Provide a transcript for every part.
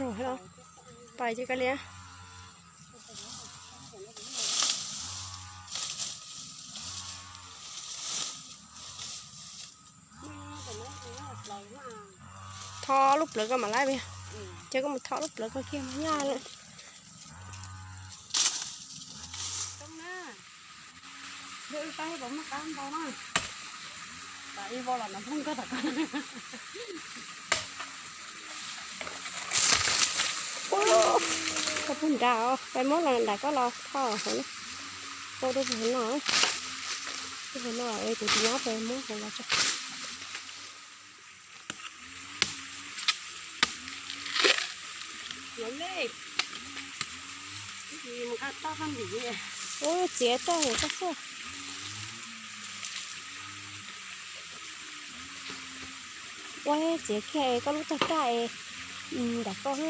Pais ces koj liam. Tho lub plawv koj mam laib, ces koj mus tho lub plawv koj kiag mas nyaj lawm. Koj pub nrad os, peb muab los nrad koj los tho hauv no. Ua rau hauv no, hauv no kuv tsis nyob peb muab hauv los tso. Ua txiav raj hauv koj xwb. Ua txiav kiag koj lub tog raj es nram koj.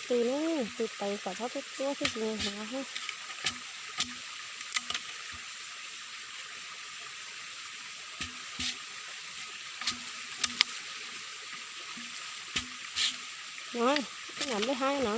Tw na, tw tawv kom txhob tuab tuab thiab tsis hnyav. No, ib yam nplej haib no.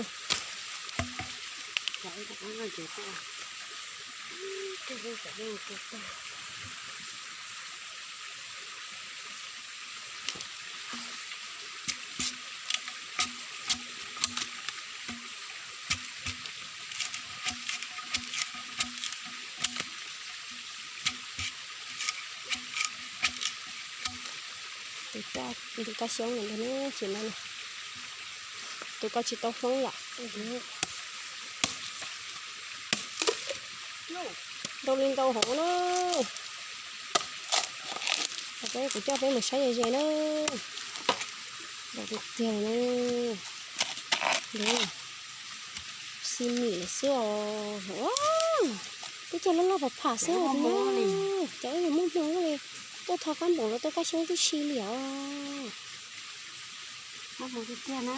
Tus kab xyoob ntawd na, tsis no, tus koj tsis tau hmoob yom. Ntau li ntau hauv na. Peb kuv coj peb mus saib ze ze na. Ntau tiag tiag na. Xi mim lawm xwb os. Twb cog loj loj pham pham xwb os. Cov ib yam muaj hmoo li, tuaj tho kab npaum los tuaj kab xyoob tib si li os. Muaj hmoo tiag tiag na.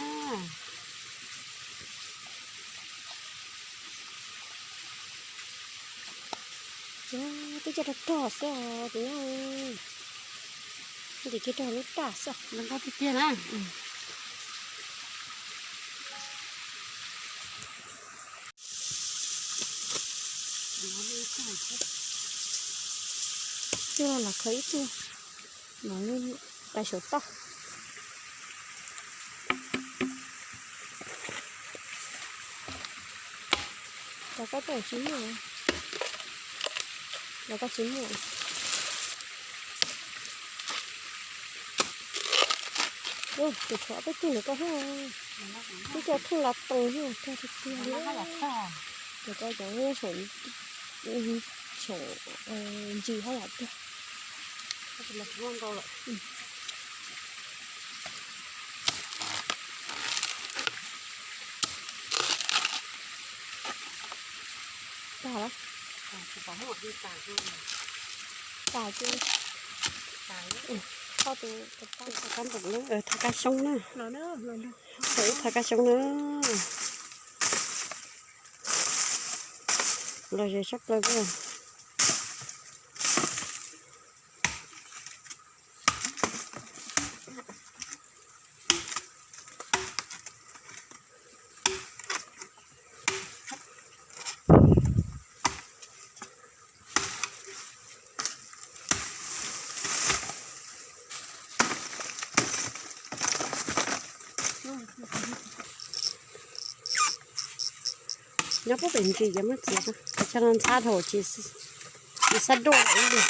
Twb cog rog rog xwb os tus nyab. Ntim kiag rau lub raj xwb. Zoo nkauj tiag tiag na. Coj los khaws ib tug, mam li pais saum toj. Rov qab tsis muaj, rov qab tsis muaj. Tus tshuav peb tug ntawm koj thiab, twb coj thooj la toos thiab, rog tiag tiag li. Tus koj cov saum, saum ntsis hab yam tiag. Tag lawm. Tas ces, koj tus, thov kab xyoob na. Thov kab xyoob na. Los ze sab plaws. Nyob puag pem ntsis ces muab txiav, coj los ntxhab dhau ces xab duaj ib li.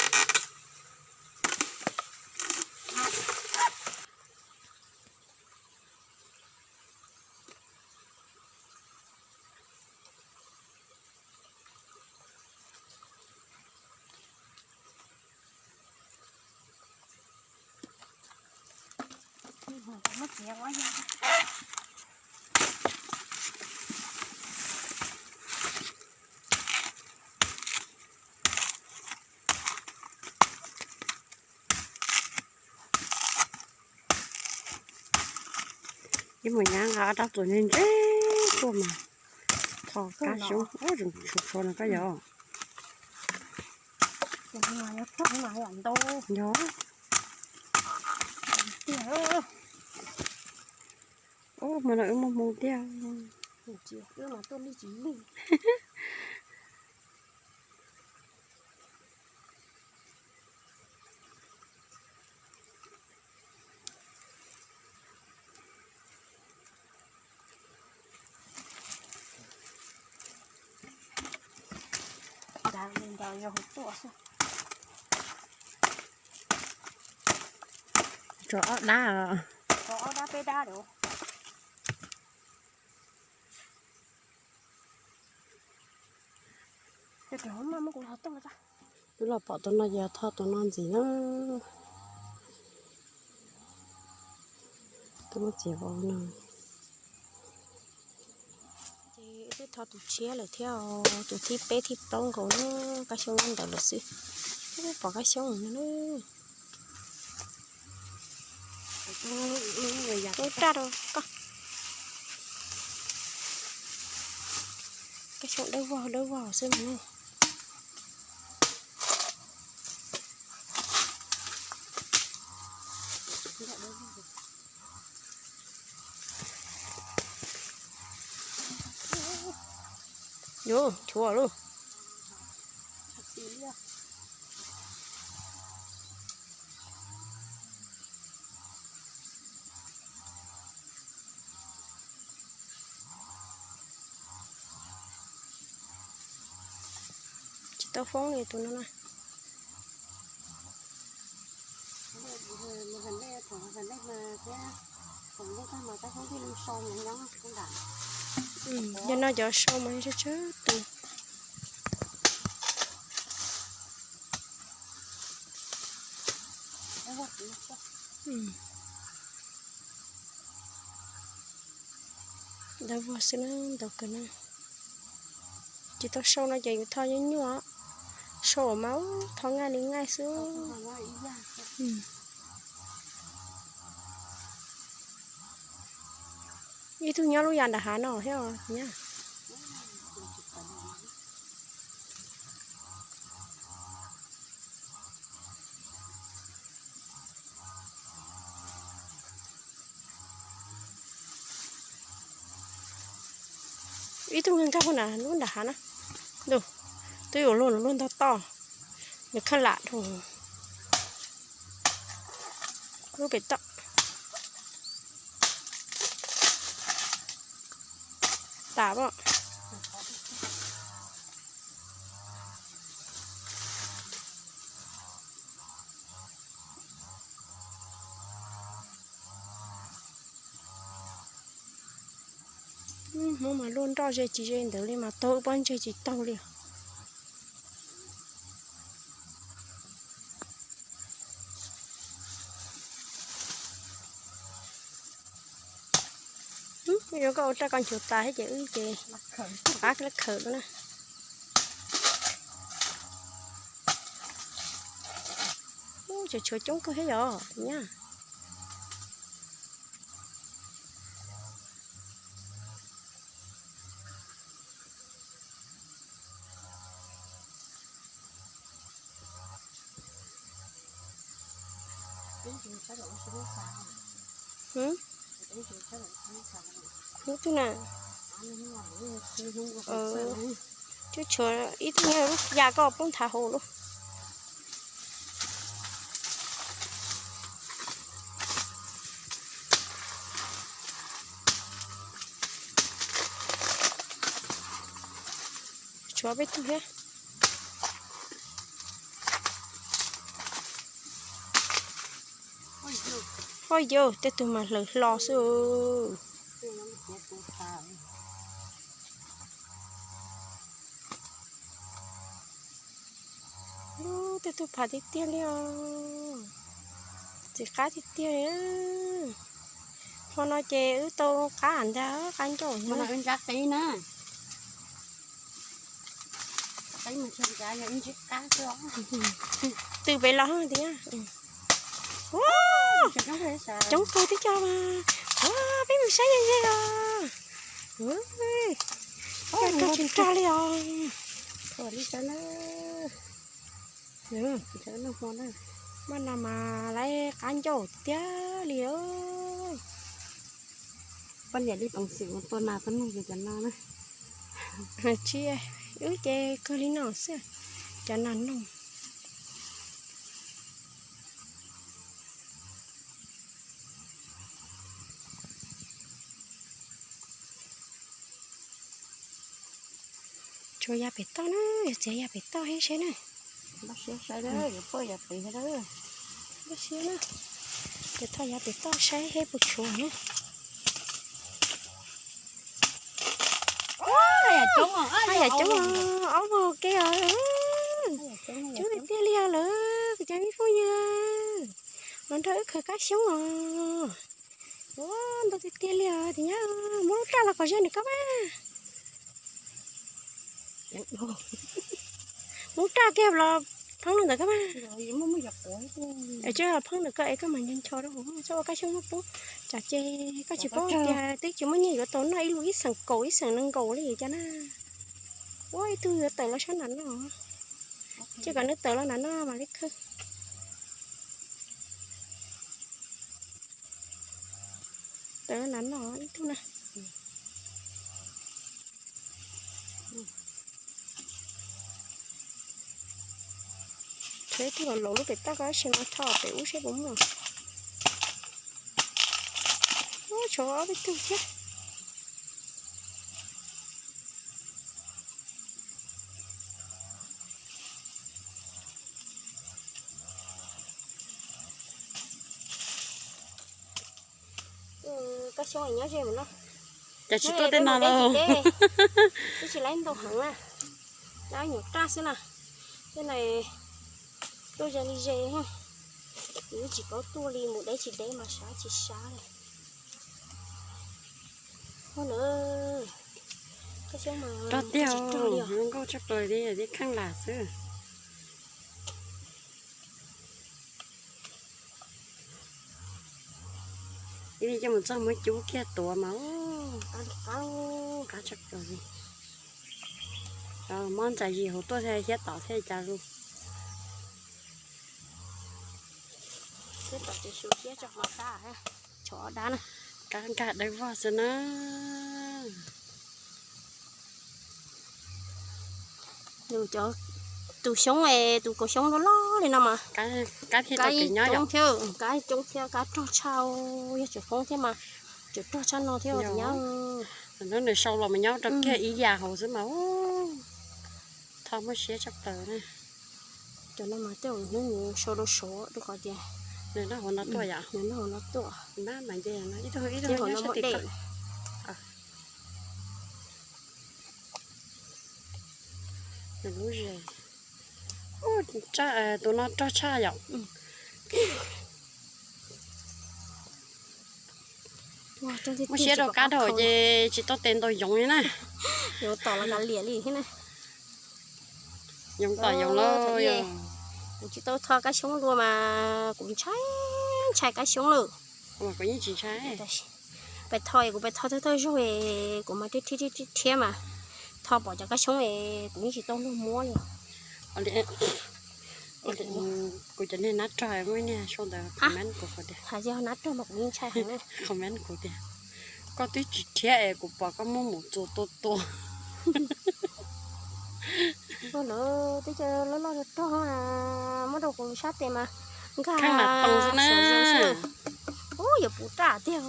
Ib mus nyab nqa ob rab txuas ntse ntse tuaj mas tho kab xyoob, tshuav tshuav no koj yog. Yog. Ub, mas no wb muaj hmoo tiag. Tso ob dab, tso ob dab peb dab. Twb los pom tus no ces thauj tus no ntxiv na. Twb muab txiav vau no. Ces wb twb thauj tus tshiab lawm thiab os, tus thib peb thib plaub nkaus na, kab xyoob nyob ntawd lawm xwb. Pom kab xyoob no na. Ub, raj rau koj. Kab xyoob dawb vog dawb vog xwb no. Yuav chuav lauj. Tsis tau foob li tus no na. Yog no cov sau mas tsawg tsawg tus. Ntawd vog xwb na, ntau kawg na. Tsis tau sau no ces yus tho nyuaj nyuaj, sau mas ub tho nqaij li nqaij xwb. Ib tug nyob lub yas nram hav no thiab os nyab. Ib tug nkag puag nram lub nram hav na. Twb yuav luag luag ntog toj, nws khaj lam dhau lub pem toj. Tas pom. Hmoob mas luaj nroj ze tsis ze ntawd li mas taug wb pob ntseg tsis taug li. Yuav koj ua raj koj nchuav tas thiab ces wb ces rov qab la khawm rau na. Ub, tshuav tshuav coob kawg thiab yom nyab. Hnub twg na? Tshuav tshuav ib tug nyob lub yas koj poob nthav hauv lauj. Tshuav peb tug thiab. Oj yog tej tug mas hlaws hlo xwb. Tej tug phav tiag tiag li os. Txiv qab tiag tiag li. Hmo no ces wb tau qab ntag, qab ncauj na. Tw pem los tiag. Coob kawg tib co mas. Peb mus saib ze ze os. Rog tsis rog li os. Mas no mas lawv qab ncauj tiag li. Poj niam li peev xwm tua nas tua noog cov no na. Tsis, wb ces kawg li no xwb, cov nas noog. Tsuas ya pem toj na, yog txiav ya pem toj thiab saib na. Nkauj siab na, ces tho ya pem toj saib thiab puas tshuav na. Yam coob, ob vog ke os. Coob tiag tiag li os lawm kuv cov me phooj ywg. Los nrog wb khaws kab xyoob os. Ua ntau tiag tiag li os tias nyob, muab lub raj los kom ze nws koj mas. Muab raj kiag los pheeb rau ntawm koj mas. Tsis pheeb ntawm koj es koj mam ncho ncho rau hauv, txhob ua kab xyoob muab poob. Tsam ces koj tsis paub tias twb tsis muaj nyiaj yuav tau noj ib lub ib xeem kaum ib xeem nees nkaum li cas na. Ua ib tug yuav tawm los sab nram no, cia kom nws tawm los nram no mam li khaws. Tawm los nram no ib tug na. Tshuav ib tug laus laus lub pem toj, koj sim no tho pem ub seb puas muaj. Ub, tshuav ob peb tug thiab. Kab xyoob nyob ze mus no. Cas tsis tuaj tej no los? Twb tsis laib ntau heev na, nyuam raj xwb na. Tej no tuaj ze li ze, kuv yeej tsis paub tuaj li, mus deb tsis deb mas sab tsis sab li. Rog tiag, zoo nkauj tshaj plaws li, tib kheej lam xwb. Ib li coj mus txog muab cub kiag tuav mas qab tshaj plaws li. Mob ntxais zis hauv tuaj thiab, hiab tom thiab cas los. Kab nkag dawb vog xwb na. Tus xyoob, tus kaus xyoob loj loj li no mas kab thiab, kab coob thiab, kab rog tshaj, yog tseem poob thiab mas tseem rog tshaj no thiab os. Nws sau los mas nyob rau kiag ib yam hauv xwb mas. Tho muaj siab tshaj plaws na. Cov no mas tej zaum hnub nws sau rau saud rau qhov tias nws noj hauv no tuaj yom, nws noj hauv no tuaj. Ib tug ib tug hauv no muaj dej. Nws lub zes. Tus no rog tshaj yom. Muaj siab rau kab dhau ces tsis tau tes ntaus yoov li na. Yoov tom los kav liam li thiab na. Yoov tom yoov lawm. Kuv tsis tau tho kab xyoob dua mas kuv ntshai, ntshai kab xyoob lawm. Kuv yeej tsis ntshai. Pes tho es kuv pes tho thawj thawj zaug es kuv mas rhiab rhiab rhiab mas tho pom cov kab xyoob es kuv yeej tsis tau luag muab li. Kuv cov niag nab rog muaj ib niag sau ntawd comment kuv tias, hais tias nab rog mas kuv yeej ntshai heev. Comment kuv tias, koj twb tsis rhiab es kuv pom koj muab mus txua tua tua. Lawv twb cia loj loj rog rog muab rau kuv sab tes mas nkag xwb na. Ub, yuav puv raj tiag.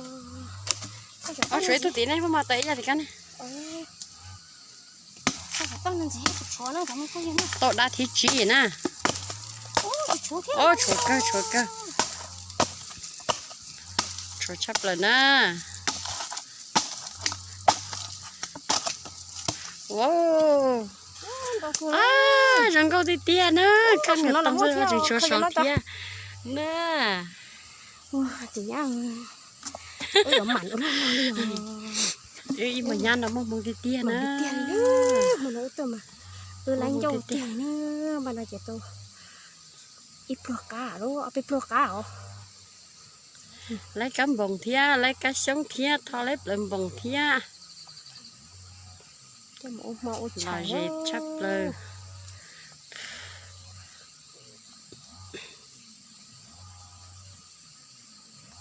Ob, tshuav ib tug tid ne, muab mas tau ib yam tim kab ne. Tau dab thib tsib na. Ob, tshuav kawg, tshuav kawg. Tshuav tshaj plaws na. Wow. Zoo nkauj tiag tiag na. Koj niam tau ntxawg tseem tshuav saud thiab na. Ib muag nyab no muaj hmoo tiag tiag na. Ib pluag qab, peb pluag qab os. Laib kab npoos thiab, laib kab xyoob thiab, tho laib plawv npoos thiab. Lom zem tshaj plaws.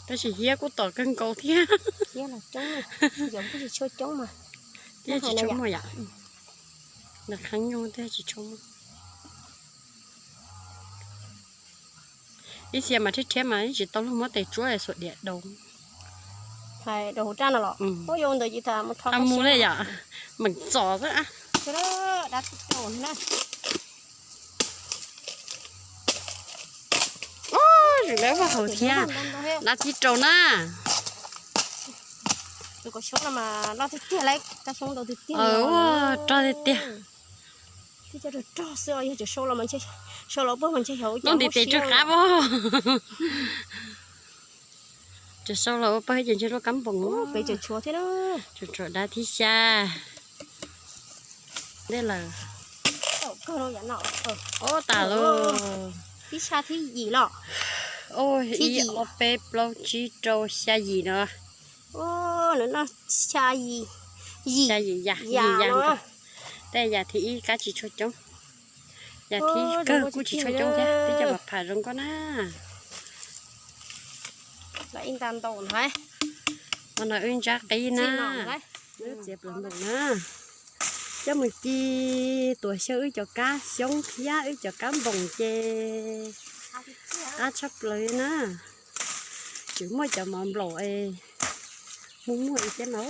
Tab sis hiab kuj tom kawg nkaus thiab. Thiab tsis tshua muaj yom. Nws qheeb nyuj thiab tsis tshua muaj. Ib txhia mas rhiab rhiab mas tsis tau luag muab tes tsuab xuas diam daus. Thaum mus li yom, meem txom xwb. Ub, lawv vaj hauv thiab, dab thib rau na. Rog tiag tiag. Rog xwb, yog tseem sau los, sau los pag mas ntshe yog ntim tes rau qab os. Tseem sau los ua pag ces ntshe luaj kab npoos. Peb tseem tshuav thiab, tseem tshuav dab thib xya. Ntej lawm. Ob tas lawm. Ib, ob, peb, plaub, tsib, rau, xya, yim no. Xya yim, yim yam. Tej yam thib ib kab tsis tshua coob. Yam thib kawg kuj tsis tshua coob thiab, twb cov pham pham zoo nkauj na. Hmo no wb ntsab qib na. Wb txiav plawv npoos na. Coj mus ci tuam xyaw wb cov kab xyoob thiab wb cov kab npoos ces qab tshaj plaws li na. Tseem muaj cov mov nplaum es muaj muaj ib thiab no.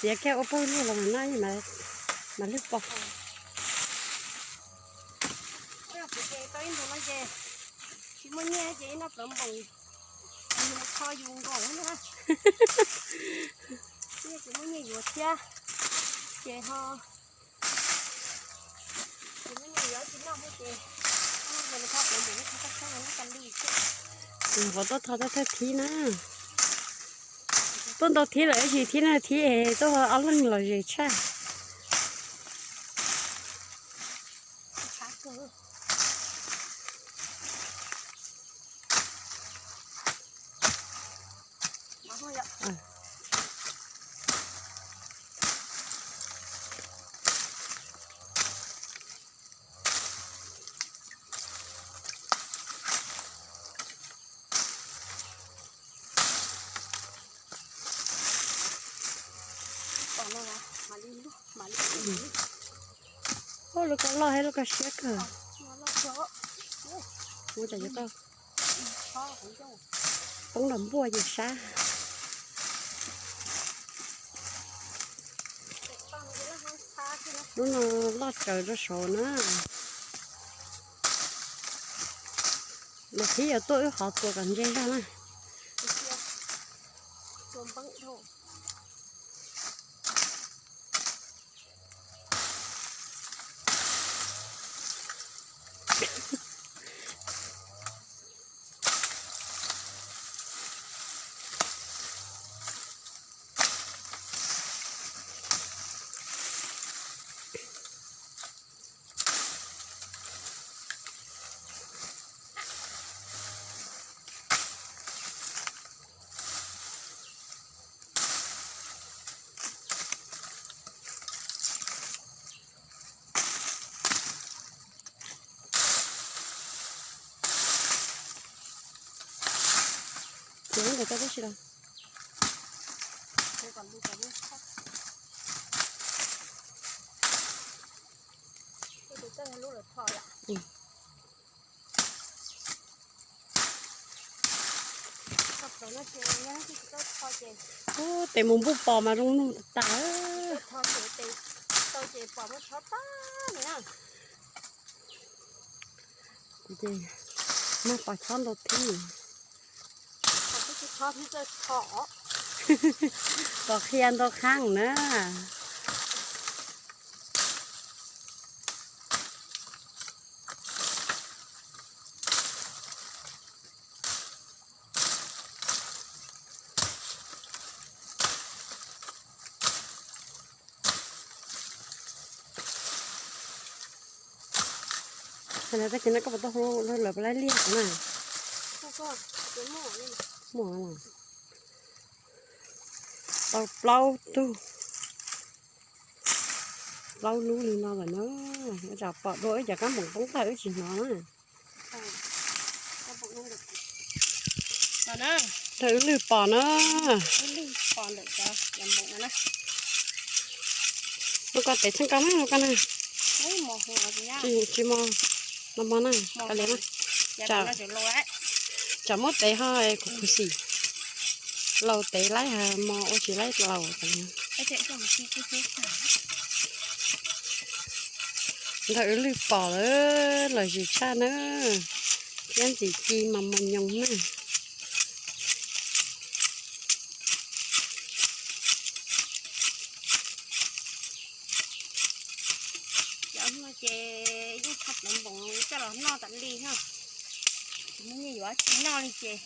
Txiav kiag ua pawg lug los mas noj mas lwj pom. Tau ib ntus no ces tsis muaj nyiaj ces ib noj plawv npoos, yus mus kho yus nkaus na. Tsis muaj nyiaj yuav thiab ces ho, tsis muaj nyiaj yuav tsis noj thiab ces, qhov tuaj tho thawj thib na. Tuaj ntau thib lawm ib sim thib no thib es tuaj ob leeg lom zem tshaj. Ub, lub koj loj thiab lub koj siab kawg. Ub, cas yuav tau poob los npuaj yus sab. Lub no loj tsaws rau saud na. Lwm thib yuav tuaj wb hov tuas kom ntse zog na. Ces ntawm koj tab sis los. Ub, tes mus npuj pos mas zoo nug tas. Ces mag pos chob ntau thiab. Pos qhia ntau qhaab na. Tag kis no koj puas tau hu lawv puas laib liaj na? Muaj, tau plaub tug, plaub lub li no lawm na. Tsam pom dua wb cov kab npoom poob tag wb tsis hnov na. Ntawm wb lwg pos na. Ua koj tes txheej koj na, ua koj na. Tsis mos, mos mos na, koj li na. Tsam muab tev ho kuv khuv xim. Laus tev laib, mos ua tsis laib laus. Ntawm wb lwg pos lawm, lom zem tshaj na. Thiab ntxim ci mas mos nyoos na. Cov no ces yeej txhob plawv npoos coj los noj tas li na. Tsis muaj nyiaj yuav tsis noj li ces.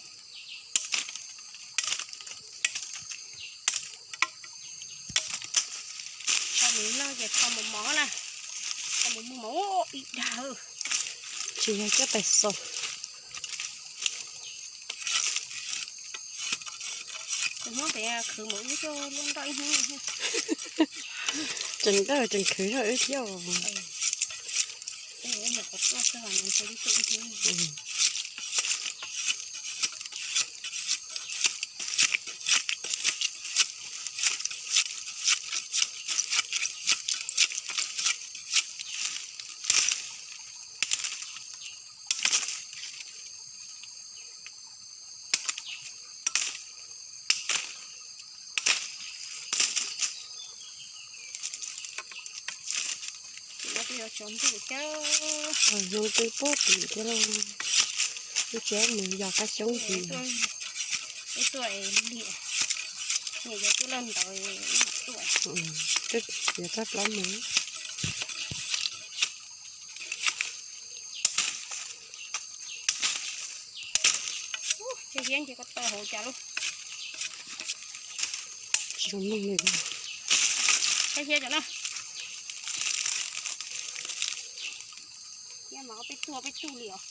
Tau mus noj ces tau mus mov na. Tau mus muag mov ib dag. Tsis yog coj pais xaus. Tus Hmoob tias khwv mus ib tuaj luaj nroj ib hnub. Tseem dawj tseem khwv zog wb thiab. Zoo twb pub tim thiab lauj. Wb tsis mus yos kab xyoob ntxiv. Wb tuaj liam, niam yog tuaj lawm ntawd wb mam tuaj. Twb yog tag plaub mus. Ub, cog hiab nce ko taw hauv cas lub. Tsis zoo mloog li. Cog hiab cov na. Hiab mas peb tuag peb tug li os.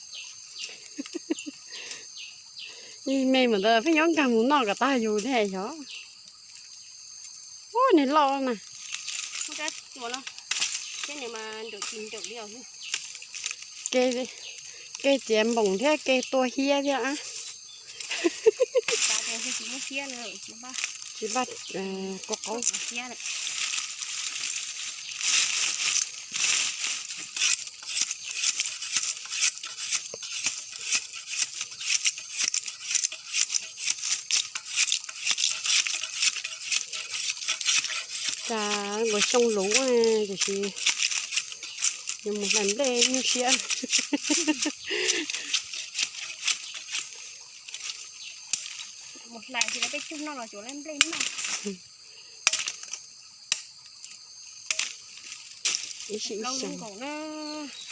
Ib me mas ntawd pheej nyob nkag mus noj kom tag yus thiab xyov. Ub, nws loj na. Ub, rab tua no, thiab nws mas nrawm tsis nrawm li os. Ke, ke txiav npoos thiab ke tua hiab thiab. Tsis npaj, tsis npaj kua qaub. Cas nkaus xyoo luv tiam sis yuav mus hlais nplej nyuaj siab. Mus hlais ces peb cug noj los cuav hlais nplej noj. Ib sij ib xyoo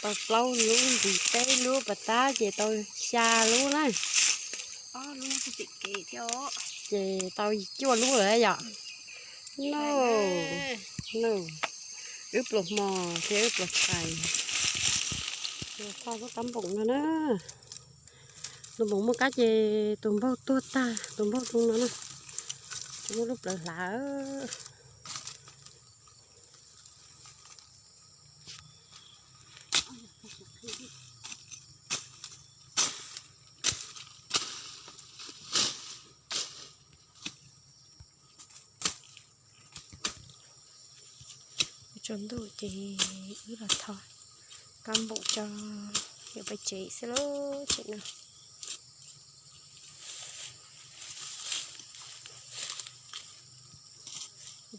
tau plaub lub, ntxiv peb lub, pas tab ces tau xya lub na. Ces tau cuaj lub lawm yom. No, no, wb pluas hmo thiab wb pluas tshais. Tho lub kab npoos no na. Lub npoos muaj kab ces tus npaug tuag tag, tus npaug zoo no na. Tsis muaj lub plawv hlav. Tsaus ntuj ces wb los tho kab npoos tso, yuav pais tsev xwb lauj, tsev no.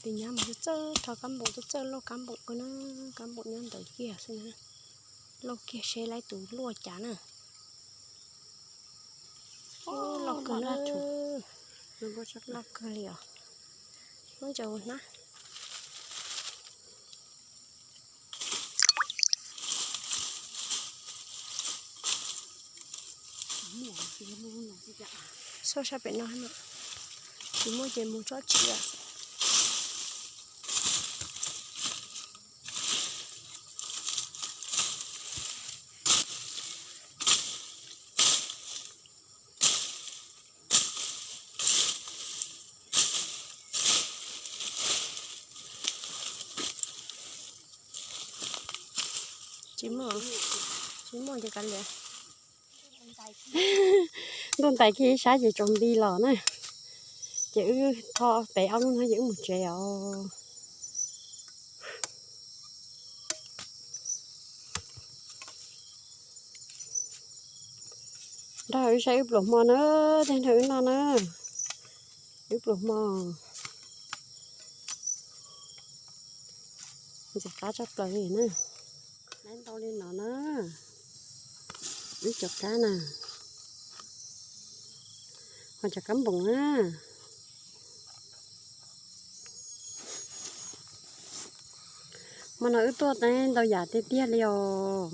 Tus nyab mas txawj rho kab npoom, txawj txawj lauj kab npoom kawg na, kab npoom nyob ntawd kiag xwb na. Lauj kiag seb laib tus luaj cas na. Loj kawg na, loj kawg li os. Muab ntsaws hnab. Xauj sab pem no, tsis muaj ces mus tsob tshiab. Tsis muaj, tsis muaj ces kav liam. Ntuj ntais kiag ib sab ces tsaus nti los na. Ces wb tho pem ob lub no ces wb mus tsev os. Nrog wb saib wb pluas hmo na, tej nrog wb noj na. Wb pluas hmo. Ntxim qab tshaj plaws li na. Laib ntau li no na. Wb cov kab na. Ho cov kab npoom na. Hmo no wb tuaj tau ntau yam tiag tiag li os.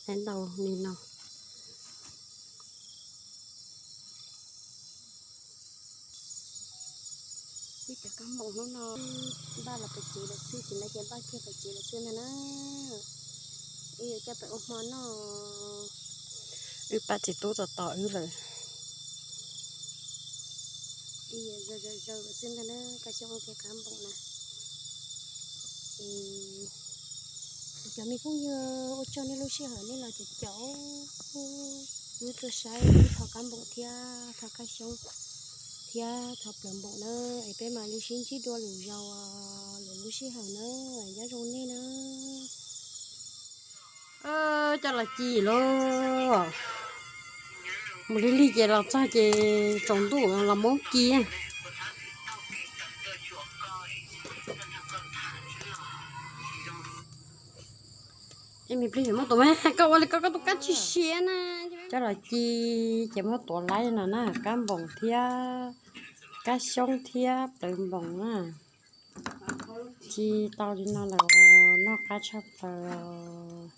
Laib ntau li no. Wb cov kab npoom hnub no npaj los pem tsev lawm xwb, tsis npaj ces npaj kiag pem tsev lawm xwb ntag na. Wb yuav coj pem ua hmo noj. Wb pab txiv tub tos tos wb lawm. Wb yuav zaws zaws zaws lawm xwb ntag na, kab xyoob thiab kab npoom na. Cov me phooj ywg, ua tsaug nej lub sij hawm nej los caum caum wb tuaj saib wb tho kab npoom thiab tho kab xyoob thiab tho plawv npoom na. Es peb mam li sib ntsib dua lwm zaus, lwm lub sij hawm na. Nyob zoo nej na. Coj los ci lauj. Mus lig lig ces los txog ces tsaus ntuj los muab ci. Ib me pliag muab tuav, koj ua li koj, koj tus kab tsis siav na. Coj los ci ces muab tuav laib no na, kab npoom thiab kab xyoob thiab plawv npoom na. Ci tau li no lawm, noj qab tshaj plaws.